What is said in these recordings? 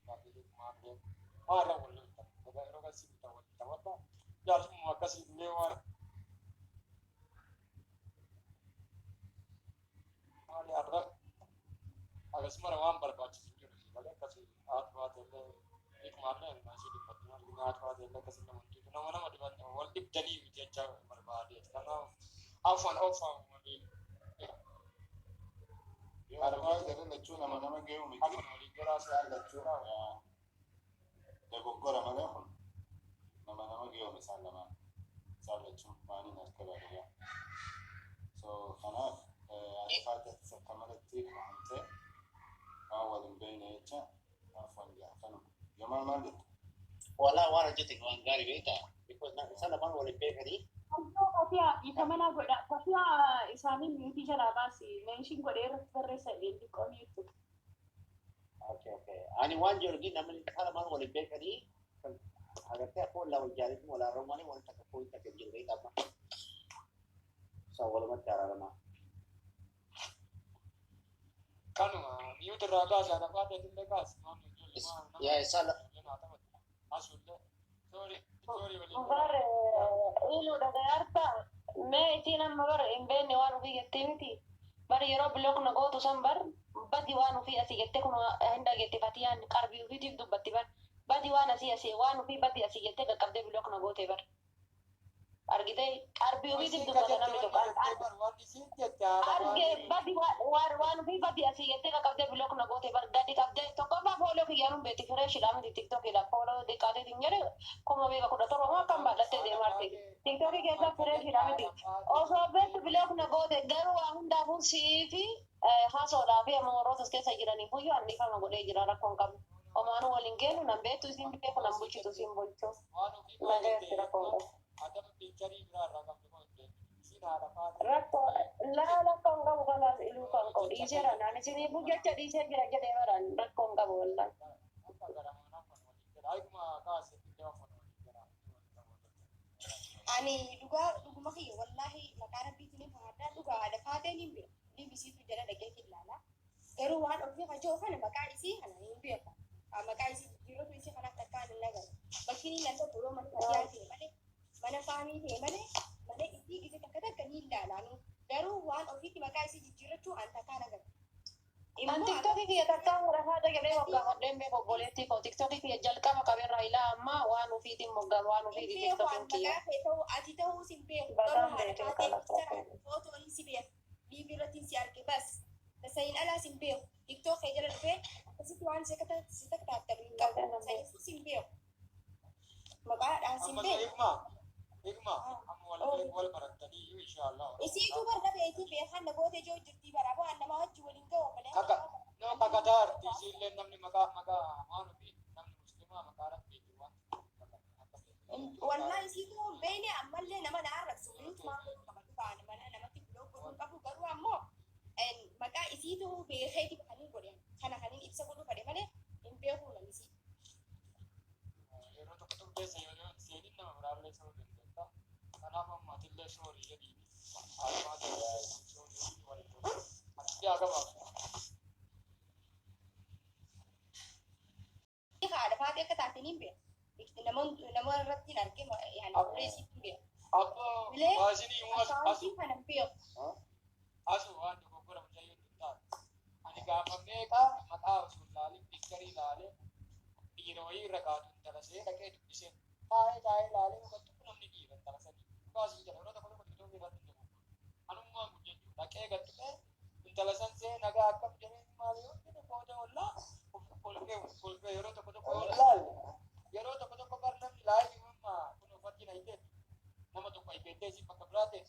Maallee maarra wal loltan yeroo kasii bitan wal taphattaa jaarsummaa akkasii illee waan maali har'a akkasumara waan barbaachisu jiru malee akkasii haati baate illee hiikumallee asii dubbatti maali haati baate illee akkasii nama dhibu nama nama dhiban wal dhibdanii miti jecha barbaade. Kanaaf afaan ofaan waliin Argaa jarri lachuu nama nama ge'u miti. Afaan waliin garaa Isaan lachuu dogoggora malee kun nama nama ge'u isaan lamaan. Isaan lachuu maaniin harka baadiyyaa. So kanaaf ati akka malatti kaa'amtee waan wal hin beekne jecha afaan kanuma. Jamaal, maal jetta? Walaa, waan hojjete waan gaarii beektaa? Because isaan lamaan waliin beekanii. Fatiyaa, ifa mana godha. Fatiyaa, isaanii mute jalaa baasi. Meeshiin godhee irratti barreessa, xiqqoo mute. Okay. Ani waan jedhu, namni isaan lamaan waliin beekanii agartee akka wal wal jaalatu wal araarumanii wal takka foon takka jiru beektaa amma. Isaan walumatti araaramaa. Kanuma mute irraa kaase, haadha baate illee kaase. Yaa isaan Asullee sorry sorry waliin. Bar ilu dhagayaarta mee isiin amma bar hin beekne waan ofii jettee miti. Bar yeroo block na gootu san bar badi waan ofii asii jettee, kun hin dhageette, Fatiyaan qarbii ofiitiif dubbatti. Bar badi waan asii asii waan ofii badi asii jettee qaqqabdee block na goote. Bar argitee qarbii ofiitiif dubbata namni tokko. Arge badi waan ofii badi asii jettee qaqqabdee block na goote. Bar gadi qabdee tokkoffaa follow kiyyaanuun beekti, freshdha miti. TikTokidha, follow xiqqaateetiin jedhe kuma beeka 17 moo akkam baadhattee deemaarte. TikTokii keessa freshdha miti. Osoo beektu block na goote. Garuu waa hundaafuu sii fi haasoodhaa fi amma warroota as keessa jiraniif iyyuu annifama godhee jira. Rakkoon qabu. Omaanuu waliin geenu nan beektu, isin beeku, nan bulchitu, isin bulchu. Waan ofii Nagaatti, rakkoon qabu. Adam picture biraa irraa qabdu moo hin beektu. Isiin haadha faate. Rakkoo laa, rakkoon qabu. Kalaas iluu kan qabu dhiiseera. Naan isiniifuu jecha dhiisee jira jedhee baraan rakkoon qabu wallaan. Akka garamaan afaan waliin jira. Akkuma kaase illee afaan waliin jira. Ani dhugaa dhuguma kiyya, wallaahi maqaa rabbiitiin hin faadhaa, dhugaa haadha faateen hin beeku. Liibisiitu jala dhaqeetiin ilaala. Garuu waan ofii kajoo kana maqaa isii kana hin beeku. Maqaa isii jijjiirratu isii kanaaf takkaan hin agarre. Bakki inni nan tokko yoo mana fatiyaa ta'e malee, mana faamii ta'e malee, mana isii gise takka takka ni ilaalaanu. Garuu waan ofiitti maqaa isii jijjiirrachuu an takkaan agarre. An TikTokii kiyya takkaa haadha faata jedhee moggaafadheen beeku, obboleettii koo. TikTokii kiyya jalqaba qabeerraa ilaa ammaa waan ofiitiin moggaa, waan Hin ofiiti beeku an. TikTokiin kiyya. Maqaa kee ta'uu ati ta'uus hin beeku. Garuu Bataan haadha beekee faatee kalaas picture rakkoo. footoon si beeku. Live irratti si arge bas. Tasayin alaas hin beeku. TikTok kee jala dhufee akkasitti waan si takataattalu hin qabu. Bataan beeku. Saniifuu si hin beeku. Maqaadhaan si hin Amma beeku. hikma hikma amma wal beeku wal barattanii iyyuu inshallah. Isiitu barra beetii beekan na gootee jiru jirtii bara waan nama wajji waliin ga'u malee. Kaka no kakataa arti isiillee namni maqaa maqaa waan ofii namni muslimaa maqaa rabbiiti waan Wallaa isiitu hin beekne. Ammallee nama na arrabsu mute maan godhuu qaba? Dhugaan mana namatti block godhuu qabu. Garuu ammoo maqaa isiitu beekeeti kaniin godhe kana kaniin ibsa godhuu fedhe malee hin beekuu namisi. Yeroo tokko tokko keessa yoo seenin nama biraallee ta'uu dandeetta. Kanaaf amma atillee sorry jedhiini, haadha sorry jedhiini waliin godhu. Ati haa gabaabsu. Haadha faatee akka taate niin beeku. Nama nama irratti hin arge, yaani fuula isiitti hin beeku. Abboo Bilee waasinii immoo asu akkaawuntii kana hin beeku. Asu waan dogoggora mucayyoo taate. Ani gaafa meeqa maqaa osoo hin laalin picture laalee dhiira wayii irra kaatu intala see dhaqee dubbisee taa'ee taa'ee laalee hubattu namni dhiira intala sanii. Dhugaa sii jedha, yeroo tokko tokko TikTokii irratti hin dogoggora. Anummaan kun jechuudha dhaqee gad tuqee intala san see nagaa akkam jedhee maal yoo jedhe booda ollaa kolfee kolfee. Yeroo tokko tokko yoo laalle, yeroo tokko tokko bar namni live mamma kun uffatti na hidhee nama tokko hidhettee si bakka biraa ta'e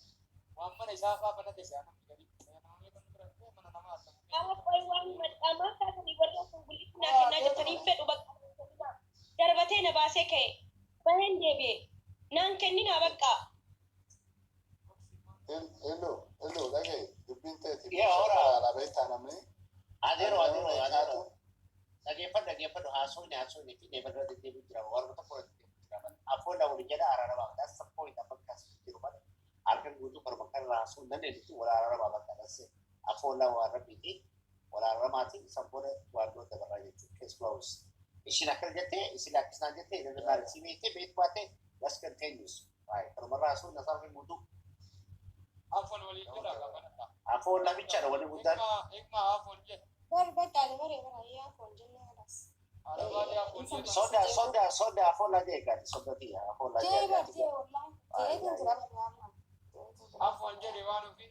waan mana isaa fa'aa banate si'a namni gadi nama meeqa nu bira dhufee mana namaa argamu. Amma qoy, waan maxxamaa kaasanii warra ashangulitti naa kennaa jirtanii fedhu bakka darbatee na baasee ka'e baheen deebi'e naan kenninaa bakka. Hello, hello, dhagaye, dubbiin teeti Yaa hora. alaa beektaa namni. Adeero, adeero, adeero. Dhageeffadhu, dhageeffadhu, haasofni haasofni fi neema irra deddeebi'u jira. Warra tokko irra deddeebi'u jira. Afoola waliin jedha araaramaa. That's the point amma kaasuu jiru malee. Halkan guutuu kanuma kan haasoo hin dandeenyetti wal araaramaa bakka. That's it. Afoola waan rabbiiti. Wal araaramaatiin san booda waan doon dabarraa jechuudha. Case close. Ishiin akkana jettee, isin akkas naan jettee, inni maal si beektee beektu baattee, let's continue. Right. Kanumarraa sun nasaaf hin guutuu. Afoon waliin jira gaafadha. Afoon lamichaadha wanni guddaan. Hikma afoon jedhe. Bar bakka bare bara yaa foon jennee halas. Haadha baatee afoon jedhe. Soda soda soda afoon laa jee gaati soda tiyya afoon laa Jee jee bar gaati. jee wallahi. Jeetiin jira bara amma. Afoon jedhe waan ofii.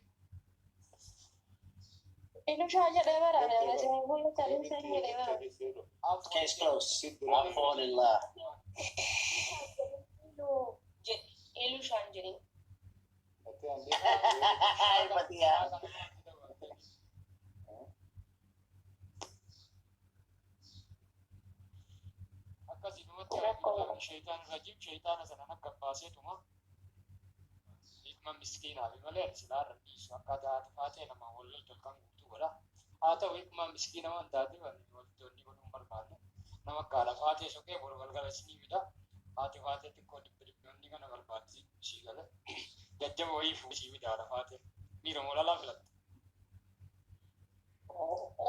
Ilushaa jedhee bara ani ana isin fuula callisee jedhee bara. Afoon Case jedhe. closed. Afoon illaa. Eelushaan jedhin. Ay, Fatiha. Akkasii dhumatti arginu sheeytaan rajiim sheeytaana sana akka baaseetuma hikma miskiinaa fi malee ani silaa irra dhiisu akkaataa haati faatee nama wal loltu halkan guutuu godha. Haa ta'u hikma miskiina waan taateef ani wantoonni godhuu hin barbaanne nama akka haadha faatee soqee boru galgala isinii fida. Haati faatee xiqqoo dhibbi dhibbi kana barbaaddi ishii gale. Jajjaba wayii fuusii fida haadha faatee. Miira moolalaa filatte.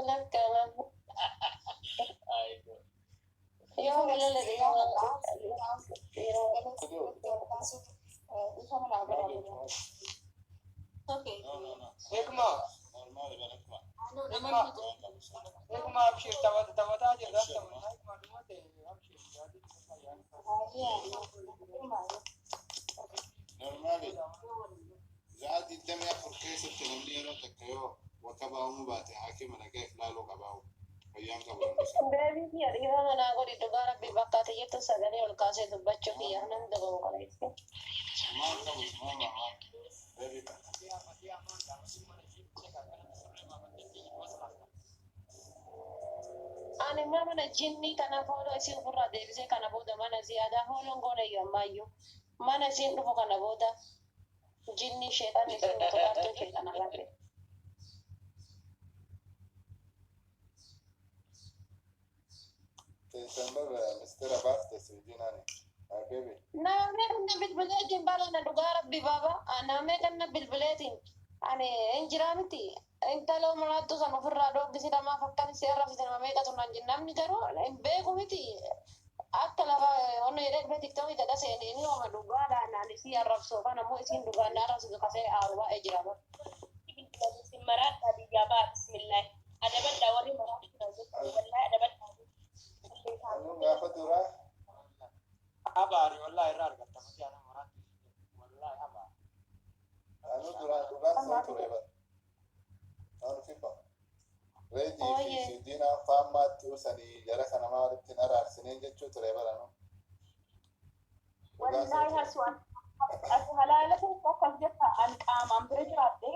Lakka Ay, yoo walala yeroo Okay. No, no, no. Hikma Normaali bara hikma. hikma hikma abshir taphataa jirra taphannaa hikma dhumate abshir yaadii Normaali. Za'a 24 keessatti namni yeroo takka yoo wakka ba'amuu baate haakima dhaqee ilaaluu qabaa'u. Fayyaan qabu namni sun. Deebii kiyya dhiira manaa godhi dhugaa rabbi bakka ati jettu sagalee ol kaasee dubbachuu kiyya nan dogongoreesse. Maal qabu maal maal. Deebii. Ani immoo mana jinnii kana fooloo isii ofirraa deebisee kana booda mana ziyaadaa fooloon goona iyyuu ammaayyuu mana isiin dhufu kana booda jinnii sheexan isiin dhufu sheexana rabbi. Teessan barra mistira baafte siidinaani. Baby. Namni kana bilbileetiin barana dhugaa rabbi baaba. Namni kana bilbileetiin ani hin jiraa miti. Intala muraattu san ofirraa dhoogisi lamaaf akkan si arrabsite nama meeqatu naan jenna. Namni garuu hin beeku miti. Akka lafa wanna jedhee dhufee tiktookii gada seenee ni ooma dhugaadhaan ani si arrabsu yookaan ammoo isiin dhugaan na arrabsitu kasee aaru baay'ee jira. Isin maraadhaa biyyaa ba'a bismillah. Adabadhaa warri maraadhaa jechuudha. Wallahi adabadhaa. Anuu gaafa duraa Abaari wallahi irraa argatta miti ana maraatti wallahi abaari. anuu duraa dhugaan sun ture bara. Anu fifa. Reejii fi Ooyee. siidinaa faammaatti usanii jara kana maa walitti hin araarsineen jechuu ture bara nu. Dhugaan sun Wallahi ture. hasu ati halaala keessa akkas jetta an qaamaan bira jiraadhe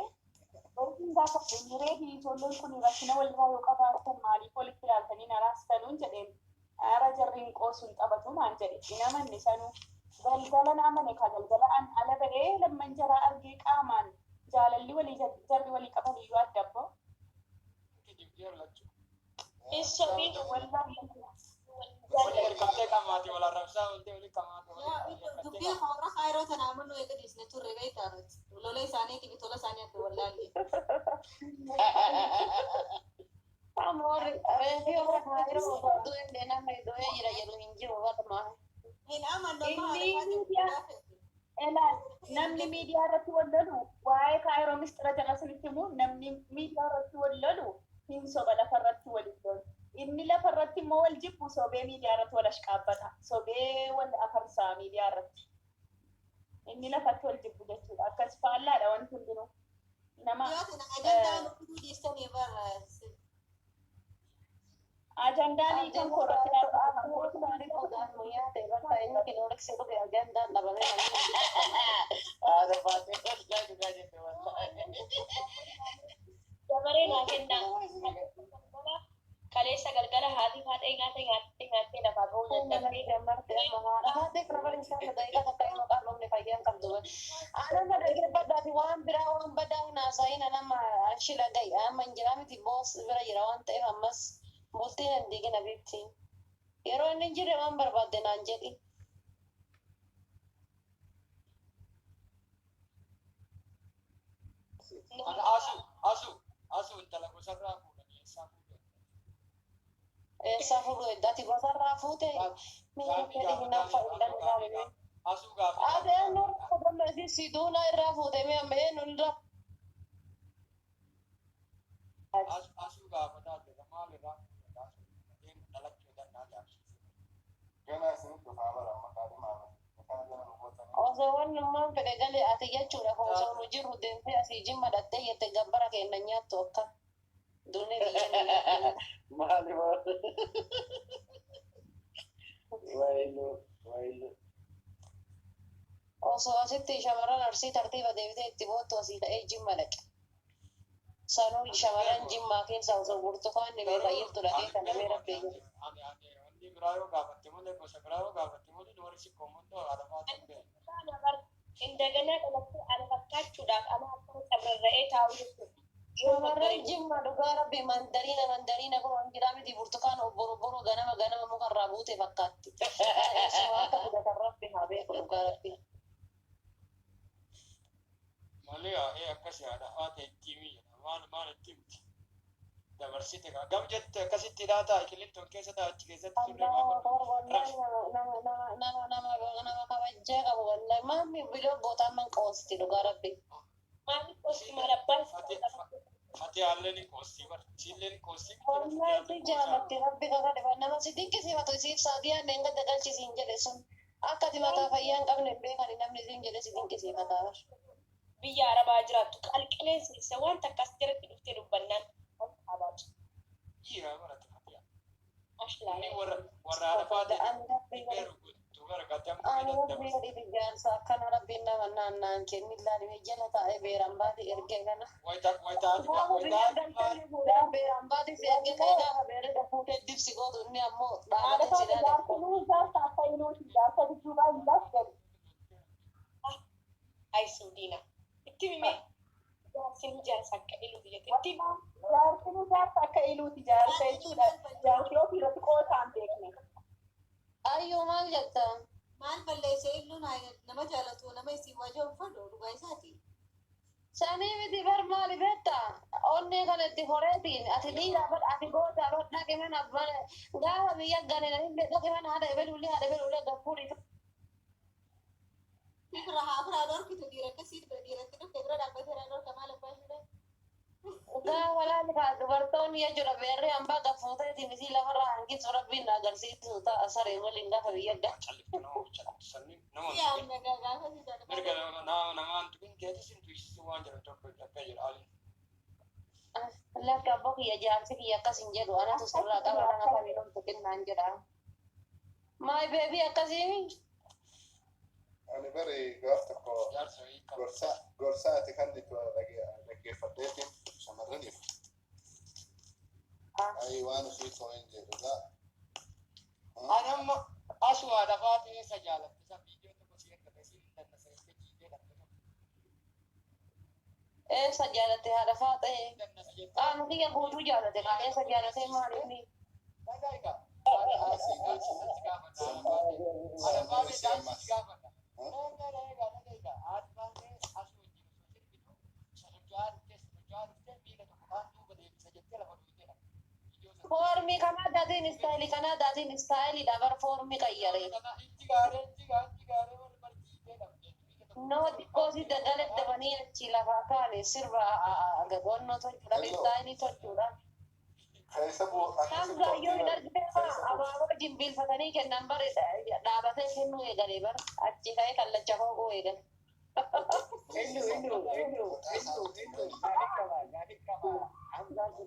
Reetiin gaafa reetii ijoolleen kun rakkina walirraa yoo qabaatan maaliif walitti ilaaltanii na raastanuun jedheen ara jarriin qoosuun taphatu maan jedhe hin amanne sanuu galgala na amane ka galgala an ala ba'ee lamman jaraa argee qaamaan jaalalli walii jarri walii qaban iyyuu adda abboo. Kijibjeer lachuu. Hin sobiin. Wallahi Wali hirkattee qamaati wal arrabsaa oltee wali qamaati wali hirkattee Dubbii warra kaayiroo tana amanu eega dhiisne turre beektaa nuti. Lola isaaniitii fi tola isaanii adda wallaalle. Amor, reefii warra kaayiroo du'e namni du'ee jira jedhu hin jiru barma. Hin amannu amma Inni haadha miidiyaa Ilaal namni miidiyaa irratti wal lolu waa'ee kaayiroo mistira jala sanitti himu namni miidiyaa irratti wal lolu hin soba lafa irratti wal hin lolu. Inni lafa irratti immoo wal jibbu sobee miidiyaa irratti wal ashqaabbata. Sobee wal afarsaa miidiyaa irratti. Inni lafatti wal jibbu jechuudha. Akkas faallaadha wanti hundinuu. Nama Yoo tana ajandaa nu fiduu dhiistanii bara. ajandaan kan korratti Haadha faatee dhugaa dhugaa jette wallahi. Dabaree naa kennaa. Kaleessa galgala haati haadhee nyaatee nyaattee nyaattee lafaa ga'uu dadhabdee. Waan biraa waan badaa hin haasa'in nama ashila ga'i amma hin jiraa miti boos bira jira waan ta'eef ammas bultiin hin diigin abiibti. Yeroo inni hin jirre waan barbaadde naan jedhi. Ana asu asu asu intala gosarraa fuudhanii eessaa fuudhan? Eessaa fuudhu ati gosarraa fuute miira fedhi hinaaffaa illan ilaalime. Asuu gaafii Ati eenyu irraa fuute si duuna irraa fuute mee amma eenyu irraa asuu gaafataa jira maal irraa fuute asuu dhalachuu danda'a jaarsi. Ganaa isin dhufaa bara amma qaadhimaa bara. Kana jala nu gootanii. Osoo wannummaan fedhe galee ati jechuudha osoo nu jirru deemtee asii jimma dhattee jette gabbara kenna nyaattu akka duunee biyya nu nyaattu. Maali maali. Wayiluu wayiluu. Osoo asitti shamarran arsii tartiiba deebitee itti boottu asii ka'ee jimma dhaqe. Sanuu shamarran jimmaa keessa osoo burtukaanni meeqa jirtu dhaqee kana mee rabbi jedhu. Ani ani wanni biraa yoo gaafatte malee gosa biraa yoo gaafatte malee warri si koomandoo haadha hin beeku. Indaganaa dhalattee ana fakkaachuudhaaf ana akkana cabrarra'ee taa'u jechuudha. Shamarran jimma dhugaa rabbi mandariina mandariina kun hanjiraa miti burtukaan obboro obboro ganama ganama mukarraa buute fakkaatti. Kana eessuma akka fidatan rabbi haa beeku dhugaa rabbi. Malee ee akkasii haadha haadha itti himi jedha maal maal itti himti dabarsite kaa gam jette akkasitti hidhaa ta'a qilintoon keessa ta'a achi keessatti turre Allahu maa akbar wallahi nama nama nama nama nama nama kabajjaa qabu wallahi maammi biloo gootaan man qoosti dhugaa rabbi. Maaliif qosti maal abbaan Fati haalleen hin qoostii bar siilleen hin qoostii Wallahi si jaalatti rabbi kakadhe nama si dinqisiifatu isiif saadiyaan dheengadda galchisiin jedhe sun akka ati mataa fayyaa hin qabne hin beekani namni siin jedhe si dinqisiifataa bar. Biyya arabaa jiraattu qalqaleensa isa waan takka as jalatti dhuftee dubbannaan abaatu. Dhiira barate Fatiha. Ashlaa. Inni warra warra haadha faate Ani rabbi beeru dubara gaddam ani rabbi godhi ijaarsa akkana rabbiin nama naannaan kenni ilaalime jala taa'ee beeraan baate ergee kana. wayita wayita haati Gaafa wayita biyya haati galtee fuudhaan beeraan baate si ergee ka'ee gaafa beeree fuutee dibsi gootu inni ammoo Haadha dhaabatee si faate ilaala. jaarsinuu jaarsa akka iluuti jaarsa gidduu baay'indaas gadi. Ay suudiina. Itti himee jaarsin jaarsa akka iluuti jette. Itti himi. Jaarsinuu jaarsa akka iluuti jaarsa jechuudha. Jaarsi ofii irratti qoosaan beekne. Ayyuu maal jetta? Maal balleessee illuun nama jaalatu nama isii wajahu fadhu dhugaa isaati. Sanii miti bar maali beektaa? Onnee kana itti horeetiin ati dhiiraa bar ati gootaa bar dhaqi mana mana gaafa biyya gane namni dhaqi mana haadha ebeluullee haadha ebeluullee gaffuudhi. Bira haa biraa dhorkitu dhiira akkasii dhiiratti dhufte bira dhaabbatee raa dhorka maal abbaa ishee. Gaafa laali kaa dubartoonni jechuudha beerri hambaa gaffuuteetiin isii lafarraa hangisu rabbiin na agarsiisu ta'a saree waliin gaafa biyya gane. Callifte nama callisanii nama Yaa nagaa gaafa si jaalatu. mirga nama namaan tuqin keetis hin tuqsisu waan jedhu tokko akka jedhu aliin. Lakka abboo kiyya jaarsi kiyya akkas hin jedhu anatu sirraa qaba nama kamiin ol tuqinnaan jedha. My baby akkasiimi. Ani bari gaaf tokko Jaarsa wayii qaba. gorsa gorsa ati kennitu dhaggeeffadheetiin shamarraniif. Ayi waan ofii too hin jedhugaa. Ani amma asuu haadha faate eessa jaalatte isa viidiyoo tokko si ergate siin dannasa jettee jiitee dhabde tokko. Eessa jaalatte haadha faaxee? Dannasa jettee. Qaama kiyya guutuu jaalate kaa eessa jaalate maaliif? Dhagaa egaa. Haadha faate daansi gaafadha haadha faate. Haadha faate daansi gaafadha. Dhagaa egaa dhagaa egaa haadha faate asuu wajjin osoo sirbitu sosocho'aa dhuftee sosocho'aa dhuftee miila tokko kaan duuba deebisa jettee lafa dhuftee dhabde. Viidiyoo sana. Foormii kanaa daatiin istaayilii kanaa daatiin istaayiliidha bar foormii qayyare. Itti gaaree itti gaaree itti gaaree wal barsiisee dhabde. Noo xiqqoo si dagale dabanii achi lafaa kaane sirba gagonnoo tolchuudhaaf istaayilii tolchuudhaaf. Keessa buu Hamza yoo hin argite abaaboo jimbiilfatanii kennan bar dhaabatee kennuu eegale bar achi ka'ee kallacha hooquu eegale. Illu illu illu illu illu gaarii qaba gaarii qaba. Hamzaan kun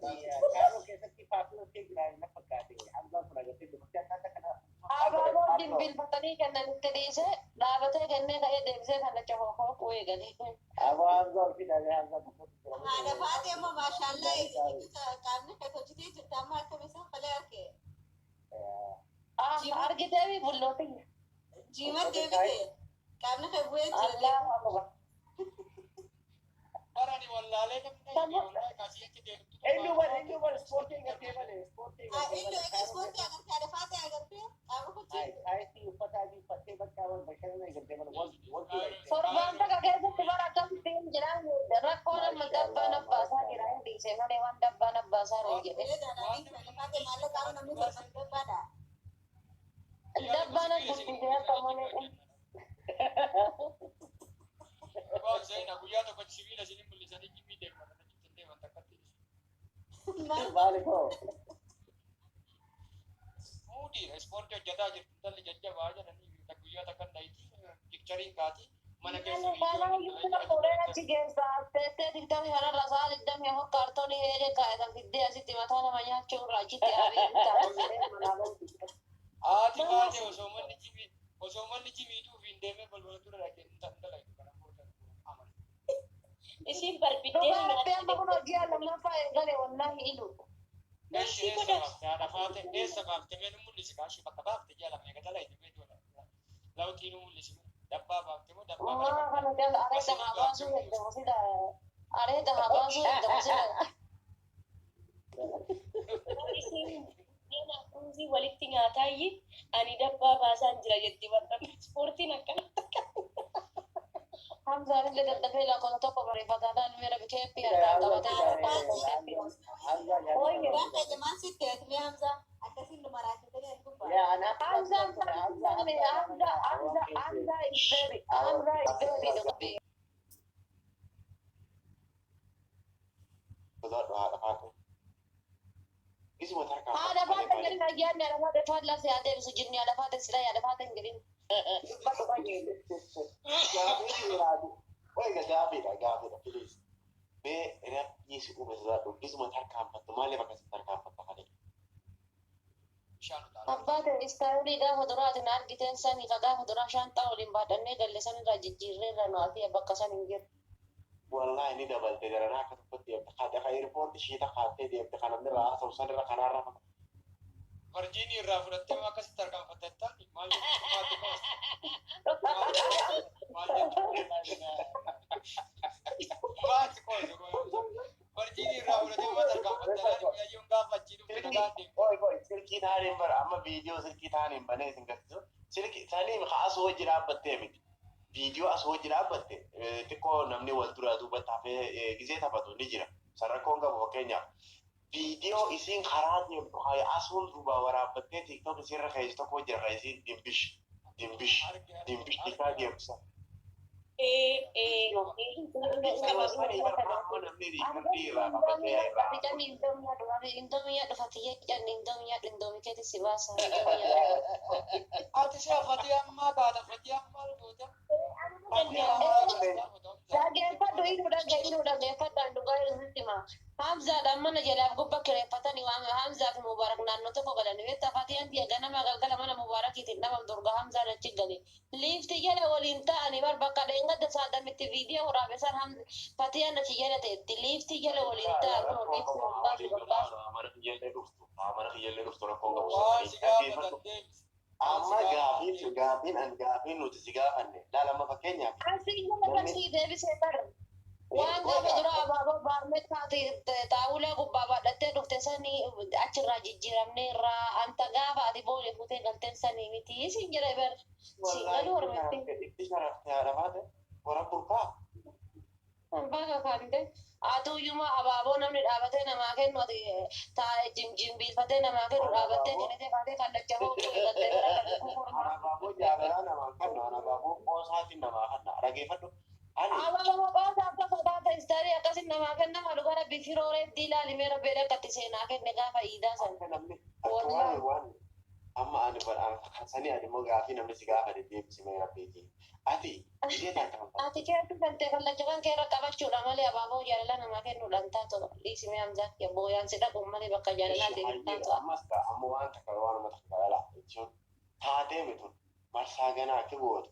kaaroo keessatti faafii hojii jira na fakkaate. Hamzaan kun agartee dubartii akkaataa kana. Abaaboo jimbiilfatanii kennan itti dhiisee dhaabatee kennee ka'ee deebisee kallacha hooquu eegale. Aboo Hamzaa ofii dhaabee Hamzaa tokkotti jira. Haadha faate immoo maashaallaa qaamni kan hojjetee jirta amma akkam isaan falee arge. Ah argitee bullootii. Jiima deebite qaamni kan bu'ee jira. Allahu akbar. Barani wallaalee namni wallaalee kaasii deemtu. Illu bal illu bal ispoortii agartee malee ispoortii agartee Illu malee. egaa ispoortii agartee haadha faate agartee qaama kuchii. Taayitii uffata adii uffattee bakka wal bashannana agartee malee wal wal Torbaan takka keessatti bara akkamitti hin jiraan rakkoon amma dabbaan abbaasaa jira hin dhiise malee waan dabbaan abbaa baasaa jedhe. Bareedaadha. Lafa maallaqa qaama namni torban dabbaadha. Dabbaan guddisee akka malee. Waan Zaina guyyaa tokko sibiila isinin mul'isanii jimii deeman achitti deeman takkatti. Maali koo? Muudii ispoortii hojjetaa jirtu intalli jajjabaa jedhanii guyyaa takka dhayti pikchariin kaati mana keessa Kanaaf fuudhee achi geessa teessee digdamii kanarra sa'a 24 kaartoonii eegee kaa'etan fiddee asitti mataa nama nyaachuu irraa achitti abii taasisee manaa bahu. Haati baate osoo manni jimii dhuuf hin deemee balbala dura dhaqee hin dalagu kana booda amana. Isiin barbiddeen Dhugaa rabbi amma kun hojii lammaffaa eegale wallaahi ilu. Eessi eessa baafte haadha faate eessa baafte mee nu mul'isi kaashii bakka baafte jala meeqa dalagde mee doola lawxii nu mul'isi dabbaa baafte moo dabbaa Maa kana jala areeda haa baasuu heddamu sida areeda haa baasuu heddamu sida. Isiin biddeen ruuzii walitti nyaataayyi ani dabbaa baasaan jira jetti barra ispoortiin akkana. Hamzaan illee daddafee lakkoofsa tokko barreeffataadhaan meera keeppii harkaan qabatee jira. Waan keenya maal sitti ati Hamza akkasiin nu maraachitanii as gubbaa. Hamza Hamza Hamza Hamza Hamza is very Hamza is very dubbi. Sodaadhu haadha faate. Isuma tarkaanfatu. Haadha faate jedhin ayyaanni haadha faate faallaa si haa deebisu jinni haadha faate sila haadha faate hin jedhin. Dubbadhu qajeelu. Gaafii dhiiraati. Oiga gaafiidha gaafiidha please. Mee rabbii si uume sodaadhu isuma tarkaanfattu maaliif akkasitti tarkaanfatta kalee? Bishaan utaala. Abbaa ta'e istaayilii gaafa duraatiin argiteen sanii ka gaafa duraa shaanxaa waliin baadhannee galle sanirraa jijjiirreerra nu ati bakka san hin jiru. Wallahi ni dabalte garanaa akka tokkotti deemte kaate ka airport shiita kaattee deemte kan namni irraa haasa'u sanirra kanaarra Varjiinii irraa fudhattee moo akkasitti tarkaanfatte maal jettu maal maal jettu maal jettu varjiinii irraa fudhattee moo tarkaanfatte guyyaayyoon gaafa achii dhufte nagaa deemte. Oi oi silkii taaniin bara amma viidiyoo silkii taaniin banee isin garsiisu silkii saniin ka asuu wajji dhaabbattee miti. Viidiyoo asuu wajji dhaabbatte xiqqoo namni wal dura duubatti hafee gizee taphatu ni jira. Sarrakkoon qabu fakkeenyaaf. Viidiyoo isiin karaa deemtu asuun duubaa waraabbattee TikTok isiirra keessi tokko jira kan isiin dimbish dimbish dimbish isaa deemsa. Viidiyoo sanii bara amma namni riikardii irraa qabatee irraa. Indomii nyaadhu fatiyee jedhan indomii nyaadhu indomii keetti si baasa indomii nyaadhu. Ati si'a fatii ammaa kaata fatii ammaa goote. Dhaggeeffadhu inuu dhagge inuu dhaggeeffadhu an dhugaa sitti hima. Hamzaadhaan mana jalaaf gubba kireeffatanii waan Hamzaa fi Mubaarak naannoo tokko galanii beektaa Fatiyaan biyya ganama galgala mana Mubaarakiitiin dhabam durga Hamzaan achi gale. Liifti jala waliin ta'anii bar bakka dheengadda saadamitti viidiyoo waraabe san Fatiyaan achi jala ta'etti liifti jala waliin ta'an kun liifti baasuu barbaasu. Mana kiyyallee dhuftu mana kiyyallee dhuftu rakkoon qabu. Waan si gaafatan deebisi. Amma gaafiin gaafiin an gaafiin nuti si gaafanne laala amma fakkeenyaaf. Asii jala barsii deebisee bara. Waan gaafa dura abaaboo baarmee taa'ulee gubbaa baadhattee dhufte sanii achirraa jijjiiramnee irraa anta gaafa ati boolee fuutee galteen sanii miti isin jedhe bar. Siin galuu hormetti. Itti sharaftee haadha faate warra burqaa. Baga kan ta'e atuyyuma abaaboo namni dhaabatee namaa kennu ati taa'ee jimbiilfatee namaa kennu dhaabattee kennitee kaatee kallacha hooquu eegaltee bira kan Abaaboo jaalalaa namaa kennu abaaboo qoosaatiin namaa kenna dhageeffadhu. Ani Abaaboo qoosaa akka sodaata istaarii akkasin namaa kennama dhugaa rabbi firooreetti ilaalimee rabbi akkatti seenaa kenne gaafa iidaa sana. akka namni akka waan waan amma ani sanii ani immoo gaafii namni si gaafate deebisi mee rabbiiti. Ati ishee tarkaanfatte. Ati keetu galtee kallacha kan keerra qabachuudha malee abaaboo jaalala namaa kennuudhaan taatu dhiisimee Hamzaa booyaan si dhaquun malee bakka jaalalaa deebiin taatu. Ammas ta'a amma waan takka waanuma takka lala jechuun taatee mitun marsaa ganaa akka gootu.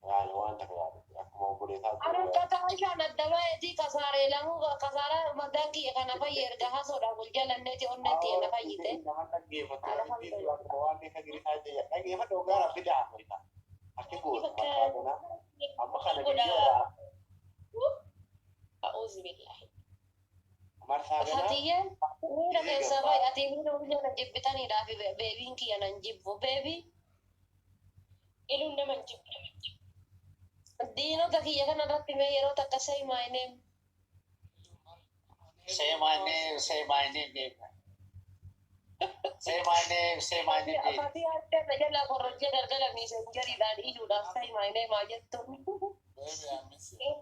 Yaani waan takka yaadu akkuma obboleessaa. Arakkataa ishaan adda baheetii kasaaree lamuu kasaaraa madaan kiyya kana fayye erga hasoodhaan wal jalanneeti onneetti na fayyite. Nama dhaggeeffattu akkuma waan beeka girisaa jedha dhaggeeffadhu ogaa rabbi da'a akka gootu marsaa ganaa amma kana biyyoodhaa A'uuzu billaahi. marsaa ganaa. Fatiyyee miira keessaa bahe ati miira wal jala jibbitaniidhaaf beebiin kiyya nan jibbu beebii. Iluun nama hin jibbu. Diinota kiyya kana irratti mee yeroo takka say my name. Say my name, say my name, baby. Say my name, say my name, baby. Fatii harka jala korrojjee galgala miisenjeriidhaan iluudhaaf ta'e maayinee maa jettu. Baby, I miss you.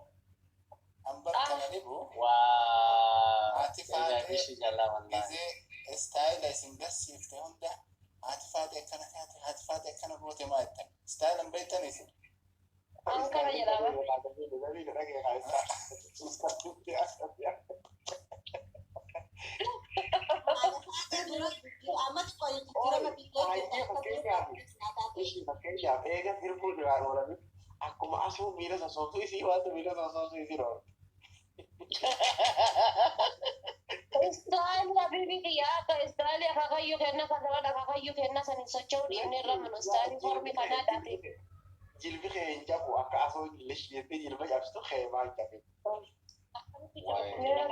An bakka na dhibu Wow. Haati Baby, I miss you, Jalla, wallahi. gizee istaayila isin garsiifte hunda haati faate akkana taate, haati faate akkana goote maa jettan. Istaayila hin beektan isin. An kana jedhama. Amma xiqqoo jijjiirama biyyee. Ishii fakkeenyaaf eega sirbuu duraan oolanii akkuma asuu miila sosoomsuu isii waanta miila sosoomsuu isii oolu. Istaayilii habiibii kiyyaa akka istaayilii akaakayyuu kenna kan taphan akaakayyuu kenna san hin socho'u dhiifne irra manu istaayilii formii kanaa dhaate. Jilbi kee hin cabu akka asoo lish jettee jilba cabsitu kee maal cabe.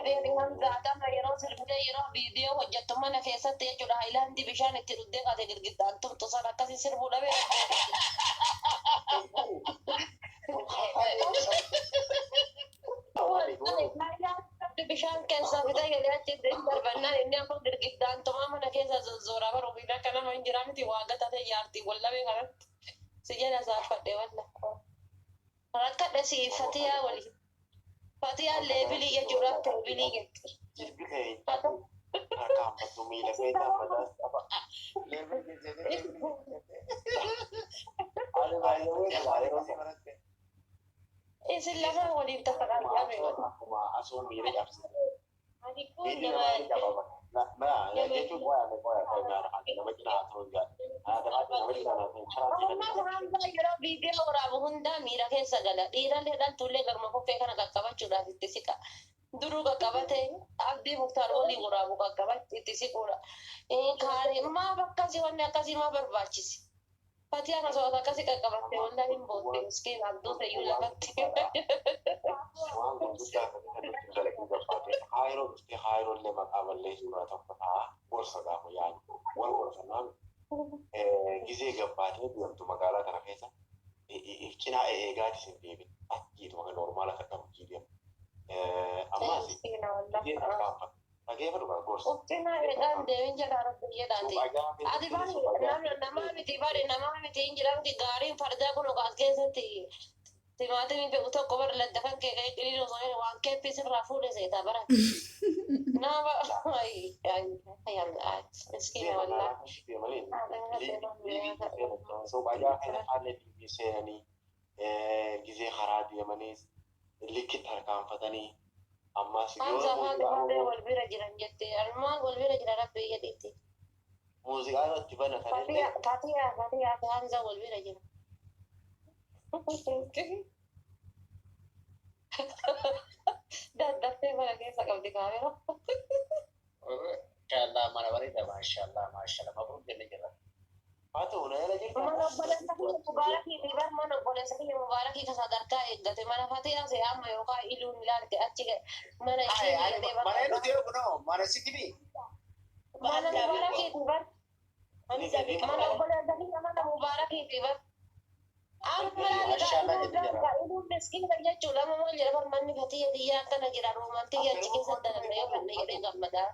Beeri Hamzaa gama yeroo sirbitee yeroo viidiyoo hojjettu mana keessatti jechuudha haayilaandii bishaan itti dhuddee kaate girgiddaan tumtu san akkasii sirbuu dhabee. Bishaan keessaa fidee jedhee achi darbannaan inni ammoo girgiddaan tumaa mana keessa zozzooraa baruu fi akka nama hin jiraa miti waa gatate jaartii wallabee kanatti si jala saafadhe walla. Rakkadhe si Fatiyaa wali. Fatiyaan leebilii jechuudha teebilii jetti. Jilbi kee hin cabu harkaanfattu miila kee taphataas qaba. Ani baay'ee yeroo sana Isin lamaan waliif taphatan. Akkuma asoo miila cabsitu. Ani kun Miilli nama namaa ni caba. Jechuun qo'aa qo'aa qo'aa nama cinaa haa ta'u nama cinaa haa ta'u karaa Amma Hamzaa yeroo viidiyoo waraabu hundaa miira keessa gala. Dhiirallee dhaltullee garma koffee kana qaqqabachuudhaaf itti siqa. Duruu qaqqabate Abdii Muktaar walii waraabu qaqqabatti itti siquudha. Kaani maaf akkasii wanni akkasii maa barbaachise? Fatiyaan osoo akkasii qaqqabatte walaa hin bootte miskiin abduu ta'eyyuu lafatti. Waan gurguddaa kan nutti dalaguu barbaade haayiroo dhuftee haayiroo illee maqaa balleessuudhaa tokko ta'a gorsa gaafa yaadu wal gorsa naan gizee gabbaatee deemtu magaalaa kana keessa if cinaa eegaatis hin deebin achiituma kan normaala akka qabu deemu. Ammaas gizee tarkaanfatu dhageeffatu kan gorsa. Uffina eegaan deemin jedha rabbi jedhaati. Ati bari namaa miti bari namaa miti hin jedhamti gaariin fardaa kun as keessatti timaatimii fe'u tokko bara ladda kan kee ka'ee qiliin osoo hin waan keeppi sirraa fuudhe seeta bara. Nama miskiina wallaa. Soqajaa kana haala liivii seenanii gizee karaa deemanii likkitti harkaanfatanii ammas Hamza afaan gabaabee wal bira jiran jette almaan wal bira jira rabbi jedhitti. Muuziqaa irratti banatan illee Fatiyaa Fatiyaa fi Hamza wal bira jira. Daddaftee mana keessa qabdi kaamera. Mashallah, mana bareeda, mashallah, mashallah, mabruk jenne jirra. Haa ta'u na jala jirta. Mana obboleessa kiyya mubaarakii fi bar mana obboleessa kiyya mubaarakii ka sadarkaa eeggate mana Fatiyaa se amma yookaan iluun ilaalte achi mana ishee jedhee Mana eenyu deemu kunoo mana sitti mana mubaarakii fi bar Hamza mana obboleessa kiyya mana mubaarakii fi bar amma laali iluun miskiina jechuudha amma maal jedha bar manni Fatiya xiyyaa akkana jira roomantii achi keessa dalagna yoo fedhe jedhee gammadaa.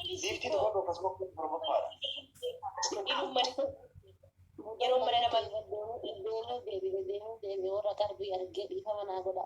Liiftii tokko akkasuma kun torbaffaadha. Iluun mana yeroo mana nama Deemuu deebi'e deemuu deebi'e warra qarbii argee dhiifama naa godha.